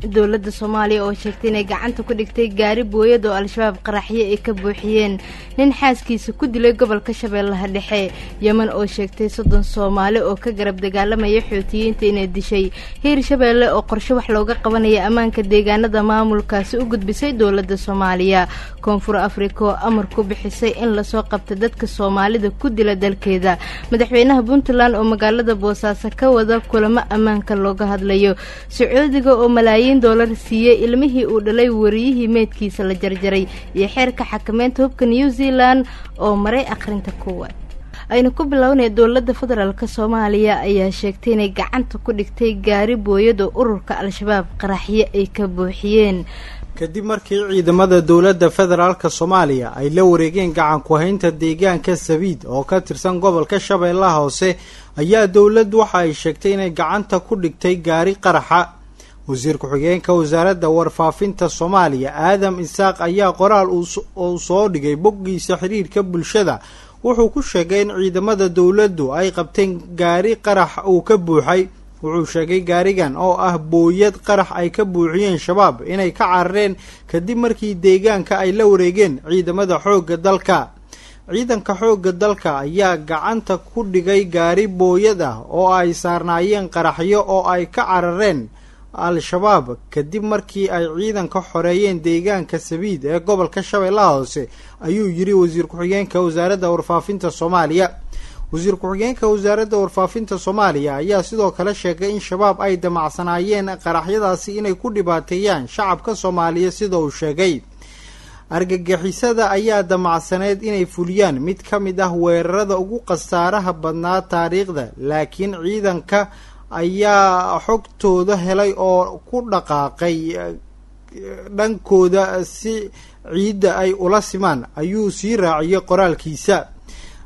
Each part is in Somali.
Dowladda Soomaaliya oo sheegtay inay gacanta ku dhigtay gaari booyad oo Al-Shabaab qaraxyo ay ka buuxiyeen. Nin xaaskiisa ku dilay gobolka Shabeellaha Dhexe. Yemen oo sheegtay 30 Soomaali oo ka garab dagaalamaya Xuutiyiinta inay dishay. Hiir Shabeelle oo qorshe wax looga qabanaya ammaanka deegaanada maamulkaasi u gudbisay dowladda Soomaaliya. Koonfur Afrika oo amar ku bixisay in lasoo qabta dadka Soomaalida ku dila dalkeeda. Madaxweynaha Puntland oo magaalada Boosaaso ka wada kulamo ammaanka looga hadlayo. Sacuudiga oo malaayiin doolar siiyey ilmihii uu dhalay wariyihii meydkiisa la jarjaray. Iyo xeerka xakameynta hubka New Zealand oo maray akhrinta kuwa. Aynu ku bilownay, dowladda federaalk Soomaaliya ayaa sheegtay inay gacanta ku dhigtay gaari booyad oo ururka Al-Shabaab qaraxyo ay ka buuxiyeen. Kadib markii ciidamada dowladda federaalka Soomaaliya ay la wareegeen gacan ku-haynta deegaanka Sabiid oo ka tirsan gobolka Shabeellaha Hoose, ayaa dowladdu waxa ay sheegtay inay gacanta ku dhigtay gaari qaraxa. Wasiir ku-xigeenka wasaaradda warfaafinta Soomaaliya Aadam Isaaq ayaa qoraal uu soo dhigay boggiisa xiriirka bulshada wuxuu ku sheegay in ciidamada dowladdu ay qabteen gaari qarax uu ka buuxay. Wuxuu sheegay gaarigan oo ah booyad qarax ay ka buuxiyeen Shabaab inay ka carareen kadib markii deegaanka ay la wareegeen ciidamada xoogga dalka. Ciidanka xoogga dalka ayaa gacanta ku dhigay gaari booyad ah oo ay saarnaayeen qaraxyo oo ay ka carareen Al-Shabaab kadib markii ay ciidanka xoreeyeen deegaanka Sabiid ee gobolka Shabeellaha Hoose, ayuu yidhi wasiir ku-xigeenka wasaaradda warfaafinta Soomaaliya. Wasiir ku-xigeenka wasaaradda warfaafinta Soomaaliya ayaa sidoo kale sheegay in Shabaab ay damacsanaayeen qaraxyadaasi inay ku dhibaateeyaan shacabka Soomaaliya. Sida uu sheegay, argagixisada ayaa damacsaneed inay fuliyaan mid ka mid ah weerarada ugu khasaaraha badnaa taariikhda, laakiin ciidanka ayaa xogtooda helay oo ku dhaqaaqay dhankooda si ciidda ay ula simaan, ayuu sii raaciyey qoraalkiisa.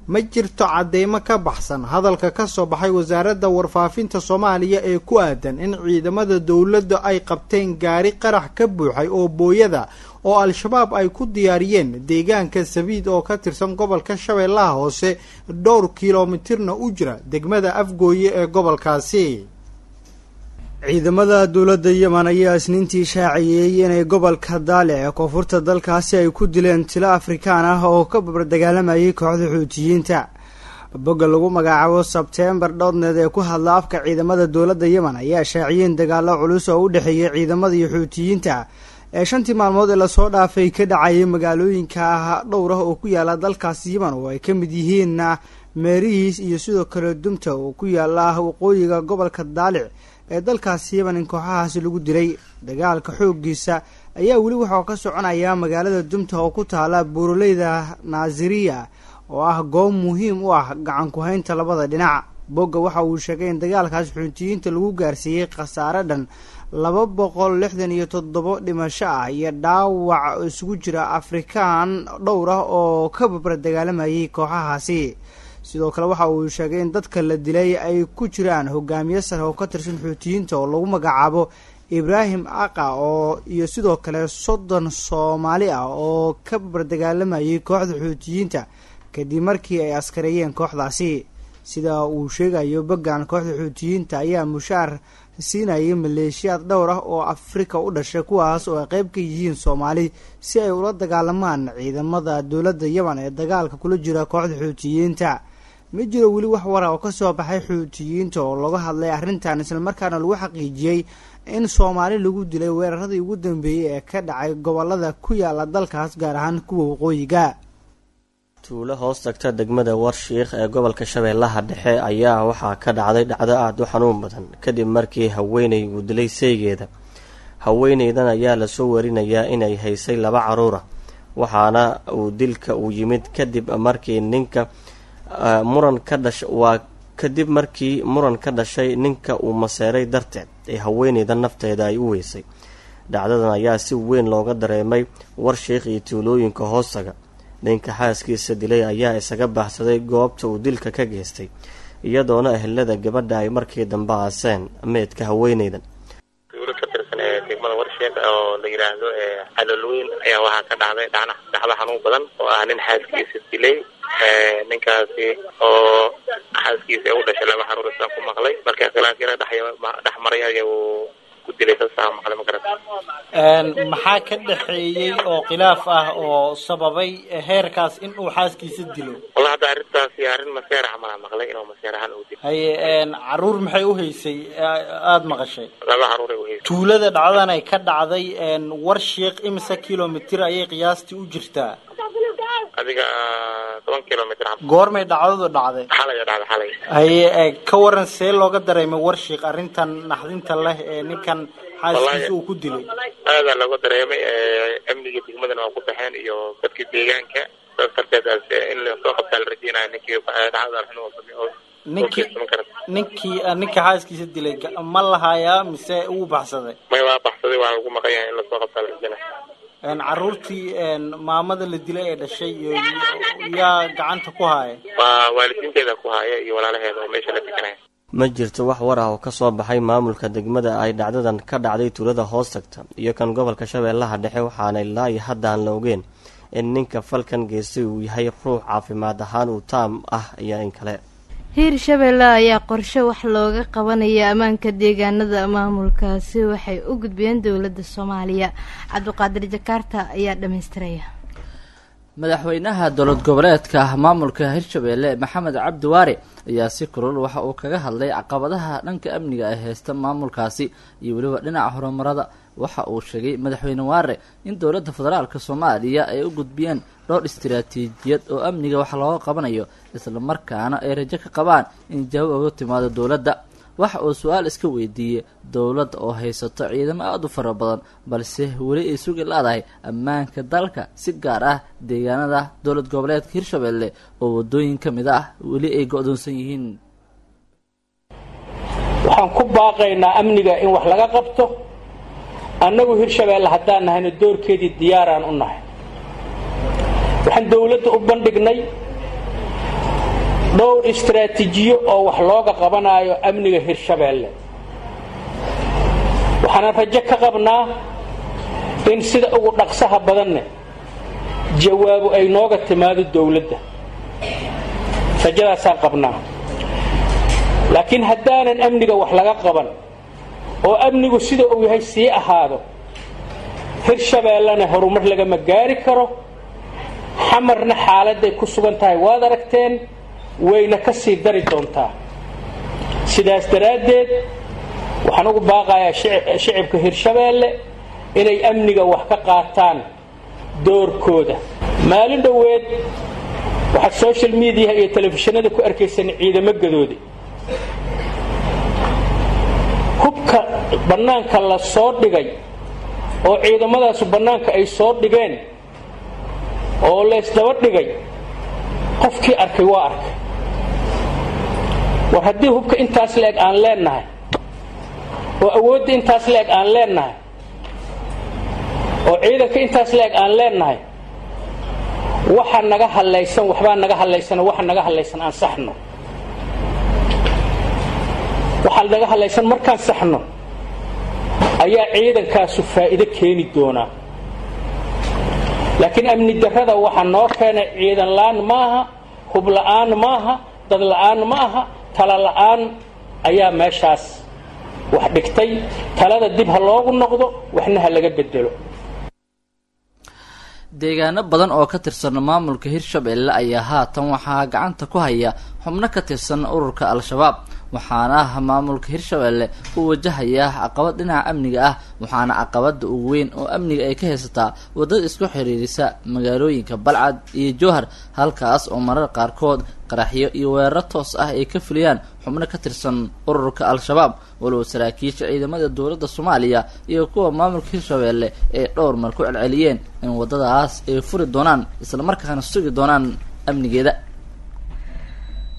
Ma jirto cadeymo ka baxsan hadalka ka soo baxay wasaaradda warfaafinta Soomaaliya ee ku aadan in ciidamada dowladda ay qabteen gaari qarax ka buuxay oo booyada oo Al-Shabaab ay ku diyaariyeen deegaanka Sabiid oo ka tirsan gobolka Shabeellaha Hoose, dhowr kilomitirna u jira degmada Afgooye ee gobolkaasi. Ciidamada dowladda Yemen ayaa Isniintii shaaciyey inay gobolka Daalic ee koonfurta dalkaasi ay ku dileen tilo Afrikaan ah oo ka barbardagaalamayay kooxda Xuutiyiinta. Bogga lagu magacaabo Sebtembar dotnet ee ku hadla afka ciidamada dowladda Yemen ayaa shaaciyeen dagaalo culus oo u dhexeeyay ciidamada iyo Xuutiyiinta ee 5tii maalmood ee lasoo dhaafay ka dhacayay magaalooyinka dhowr ah oo ku yaala dalkaasi Yemen, oo ay ka mid yihiin Meerihiis iyo sidoo kale Dumta oo ku yaala waqooyiga gobolka Daalic ee dalkaasi Yemen, in kooxahaasi lagu dilay. Dagaalka xooggiisa ayaa weli waxaa ka soconaya magaalada Dumta oo ku taala buuraleyda Naasiriya oo ah goob muhiim u ah gacan ku-haynta labada dhinac. Bogga waxa uu sheegay in dagaalkaas Xuutiyiinta lagu gaarsiiyey khasaare dhan 267 dhimasho ah iyo dhaawac isugu jira Afrikaan dhowr ah oo ka babra dagaalamayay kooxahaasi. Sidoo kale waxa uu sheegay in dadka la dilay ay ku jiraan hogaamiye sare oo ka tirsan Xuutiyiinta oo lagu magacaabo Ibraahim Aqa oo iyo sidoo kale 30 Soomaali ah oo ka barbardagaalamayay kooxda Xuutiyiinta kadib markii ay askareeyeen kooxdaasi. Sida uu sheegayo boggan, kooxda Xuutiyiinta ayaa mushaar siinayay maleeshiyaad dhowr ah oo Afrika u dhashay, kuwaas oo ay qayb ka yihiin Soomaali, si ay ula dagaalamaan ciidamada dowladda Yemen ee dagaalka kula jira kooxda Xuutiyiinta. Ma jiro weli wax wara oo kasoo baxay Xuutiyiinta oo looga hadlay arrintan, islamarkaana lagu xaqiijiyey in Soomaali lagu dilay weeraradii ugu dambeeyey ee ka dhacay gobolada ku yaala dalkaas, gaar ahaan kuwa waqooyiga. Tuulo hoos tagta degmada Warshiikh ee gobolka Shabeellaha Dhexe ayaa waxaa ka dhacday dhacdo aada u xanuun badan kadib markii haweeney uu dilay saygeeda. Haweeneydan ayaa lasoo warinayaa inay haysay laba caruura, waxaana uu dilka uu yimid kadib markii ninka muran ka dhash waa kadib markii muran ka dhashay ninka uu maseeray darteed ee haweeneyda nafteeda ay u weysay. Dhacdadan ayaa si weyn looga dareemay Warshiikh iyo tuulooyinka hoostaga. Ninka xaaskiisa dilay ayaa isaga baxsaday goobta uu dilka ka geystay, iyadoona ehelada gabadha ay markii dambe aaseen meedka haweeneydan. Tuulo ka tirsan ee degmada Warsheek oo la yidhaahdo Calolweyn ayaa waxaa ka dhacday dhacna dhacdo xanuun badan oo ah nin xaaskiisa dilay. Ninkaasi oo xaaskiisa u dhashay laba xaruur isaan ku maqlay, marka khilaaf yara dhex maray ayaa uu ku dilay, saasaa maqlay, ma garata. Maxaa ka dhexeeyey oo khilaaf ah oo sababay heerkaas in uu xaaskiisa dilo? Wallahi hadda arrintaasi arrin maseer camal aan maqlay inuu maseer ahaan uu dilo. Haye, caruur maxay u haysay aada maqashay? 2 caruur ay u haysay. Tuulada dhacdadan ay ka dhacday Warshiiq imise kilomitir ayay qiyaastii u jirtaa? Adiga 10 kilomitr. Goormay dhacdadu dhacday? Xalay dhacday, xalay. Haye, ka waran see looga dareemay Warshiiq arrintan naxdinta leh ee ninkan xaaskiisa uu ku dilay? Aadaa looga dareemay, amniga degmadana waa ku baxeen iyo dadka deegaanka, saas darteed in lasoo qabtaa la rajeynayo ninkii dhacdada Ninkii ninka xaaskiisa dilay ma lahayaa mise wuu baxsaday? May, waa baxsaday, waa lagu maqan yahay, in lasoo qabtaa la rajeynayo. Caruurtii maamada la dilay ee dhashay iyo yaa gacanta ku haaya? Waa waalidiinteeda ku haaya iyo walaalaheeda oo meesha la deganaya. Ma jirto wax war ah oo ka soo baxay maamulka degmada ay dhacdadan ka dhacday tuulada hoos tagta iyo kan gobolka Shabeellaha Dhexe, waxaana ilaa iyo hadda aan la ogeen in ninka falkan geystay uu yahay ruux caafimaad ahaan uu taam ah iyo in kale. Hiir Shabeelle ayaa qorshe wax looga qabanaya ammaanka deegaanada maamulkaasi waxay u gudbiyeen dowladda Soomaaliya. Cabdiqaadir Jakaarta ayaa dhamaystiraya. Madaxweynaha dowlad goboleedka maamulka Hirshabeelle Maxamed Cabdi Waare ayaa si kulul waxa uu kaga hadlay caqabadaha dhanka amniga ee haysta maamulkaasi iyo weliba dhinaca horumarada. Waxa uu sheegay madaxweyne Waare in dowladda federaalka Soomaaliya ay u gudbiyeen dhowr istiraatiijiyad oo amniga wax looga qabanayo, islamarkaana ay rajo ka qabaan in jawaab uga timaado dowladda. Waxa uu su-aal iska weydiiyey dowladda oo haysato ciidamo aada u fara badan, balse weli ay sugi laadahay ammaanka dalka, si gaar ah deegaanada dowlad goboleedka Hirshabeelle oo waddooyin ka mid ah weli ay go-doonsan yihiin. Waxaan ku baaqaynaa amniga in wax laga qabto. Annagu Hirshabeelle haddaan nahayno, doorkeedii diyaaraan u nahay. Waxaan dowladda u bandhignay dhowr istaraatiijiyo oo wax looga qabanayo amniga Hirshabeelle, waxaana rajo ka qabnaa in sida ugu dhaqsaha badanne jawaabu ay nooga timaado dowladda. Rajadaasaan qabnaa, laakiin haddaanan amniga wax laga qaban oo amnigu sida uu yahay sii ahaado, Hirshabeellena horumar lagama gaari karo. Xamarna xaaladday ku sugan tahay waad aragteen, wayna ka sii dari doontaa. Sidaas daraaddeed waxaan ugu baaqayaa shicibka Hirshabeelle inay amniga wax ka qaataan doorkooda. Maalin dhoweed waxaad social mediaha iyo telefishinada ku arkaysaan ciidamo gadoode, hubka bannaanka la soo dhigay oo ciidamadaasu bannaanka ay soo dhigeen oo laysdaba dhigay. Qofkii arkay waa arkay. War haddii hubka intaas la-eg aan leennahay oo awoodda intaas la-eg aan leennahay oo ciidanka intaas la-eg aan leennahay, waxa naga hadlaysan waxbaa naga hadlaysan, waxa naga hadlaysan aan saxno. Waxaa naga hadlaysan markaan saxno ayaa ciidankaasu faa'iido keeni doonaa. Laakiin amni darrada waxaa noo keenay ciidan la'aan maaha, hub la'aan maaha, dad la'aan ma aha, tala la'aan ayaa meeshaas wax dhigtay. Talada dib ha loogu noqdo, waxna ha laga bedelo. Deegaano badan oo ka tirsan maamulka Hirshabeelle ayaa haatan waxaa gacanta ku haya xubno ka tirsan ururka Al-Shabaab, waxaana maamulka Hirshabeelle uu wajahayaa caqabad dhinaca amniga ah. Waxaana caqabada ugu weyn oo amniga ay ka haysataa waddada isku xiriirisa magaalooyinka Balcad iyo Jowhar, halkaas oo marar qaarkood qaraxyo iyo weeraro toos ah ay ka fuliyaan xubno ka tirsan ururka Al-Shabaab, walow saraakiisha ciidamada dowladda Soomaaliya iyo kuwa maamulka Hirshabeelle ay dhowr mar ku celceliyeen in waddadaas ay furi doonaan islamarkaana sugi doonaan amnigeeda.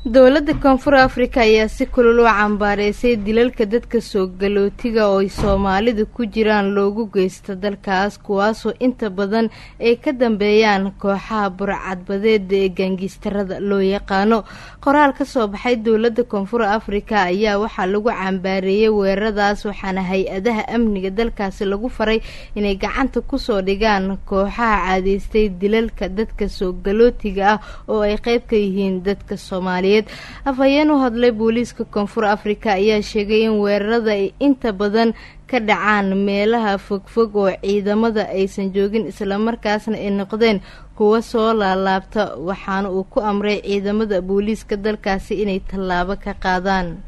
Dowladda Koonfur Africa ayaa si kulul u cambaareysay dilalka dadka soo galootiga oo ay Soomaalidu ku jiraan loogu geysto dalkaas, kuwaasoo inta badan ay ka dambeeyaan kooxaha burcadbadeeda ee gaangiistarada loo yaqaano. Qoraal ka soo baxay dowladda Koonfur Africa ayaa waxaa lagu cambaareeyey weeraradaas, waxaana hay-adaha amniga dalkaasi lagu faray inay gacanta kusoo dhigaan kooxaha caadeystay dilalka dadka soo galootiga ah oo ay qeyb ka yihiin dadka Soomaaliyeed. Soomaaliyeed. Afhayeen u hadlay booliiska Koonfur Afrika ayaa sheegay in weerarada ay inta badan ka dhacaan meelaha fogfog oo ciidamada aysan joogin, islamarkaasna ay noqdeen kuwa soo laalaabta, waxaana uu ku amray ciidamada booliiska dalkaasi inay tallaabo ka qaadaan.